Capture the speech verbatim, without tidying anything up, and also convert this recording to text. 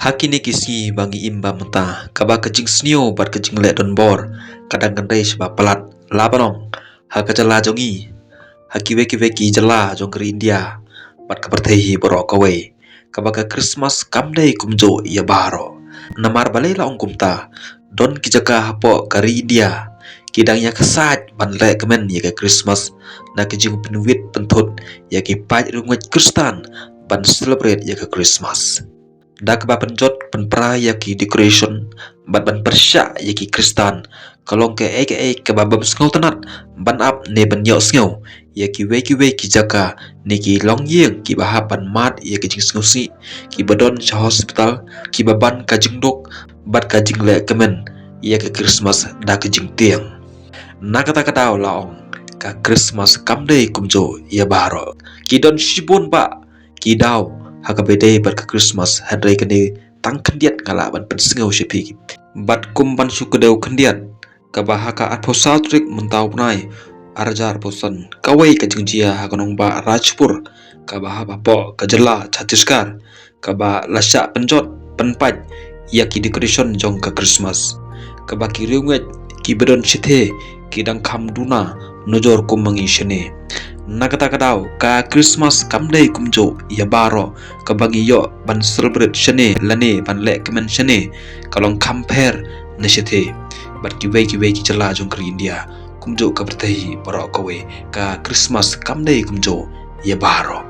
Ha kine ki sngi ba ngi im bad mynta, kaba ka jingsniew bad ka jingleh donbor ka dang kynrei shibun palat, la ban ong ha ka jylla jong ngi, ha kiwei kiwei ki jylla jong ka ri India bad ka pyrthei hi baroh kawei, kaba ka Christmas kam dei kumjuh ïa baroh. Namar balei la ong kumta? Don ki jaka hapoh ka ri India ki dang ïa ka sait ban leh kmen ïa ka Christmas, na ka jingpynwit pynthut ïa ki paid riewngeit Khristan ban celebrate ïa ka Christmas. Da kaba pynjot pynpra ïa ki decoration bad ban pyrshah ïa ki Khristan, ka long kaei kaei kaba bym sngewtynnad ban ap ne ban ïohsngew ïa kiwei kiwei ki jaka ne ki longïing kiba hap ban mad ïa ka jingsngewsih, kiba don sha hospital, kiba ban ka jingduk bad ka jingleh kmen ïa ka Christmas da ka jingtieng. Na kata ka daw la ong, ka Christmas kam dei kumjuh ïa baroh. Ki don shibun bah ki daw ha kaba ïadei bad ka Christmas, hynrei kane tang khyndiat nga lah ban pynsngew sha phi. Bad kum ban shu kdew khyndiat, kaba ha ka arphew saw tarik mynta u bnai arhajar arphew san, kawei ka jingjia ha ka nongbah Rajpur, kaba hap hapoh ka jylla Chhattisgarh, kaba la shah pynjot pynpait ïa ki decoration jong ka Christmas, kaba ki riewngeit kiba don shithe ki dang kham duna nujor kum ma ngi shane. Na kata ka daw, ka Christmas kam dei kumjuh ïa baroh kaba ngi ïoh ban celebrate shane lane ban leh kmen shane, ka long kham pher na shithe bad kiwei kiwei ki jylla jong ka ri India, kumjuh ka pyrthei baroh kawei. Ka Christmas kam dei kumjuh ïa baroh.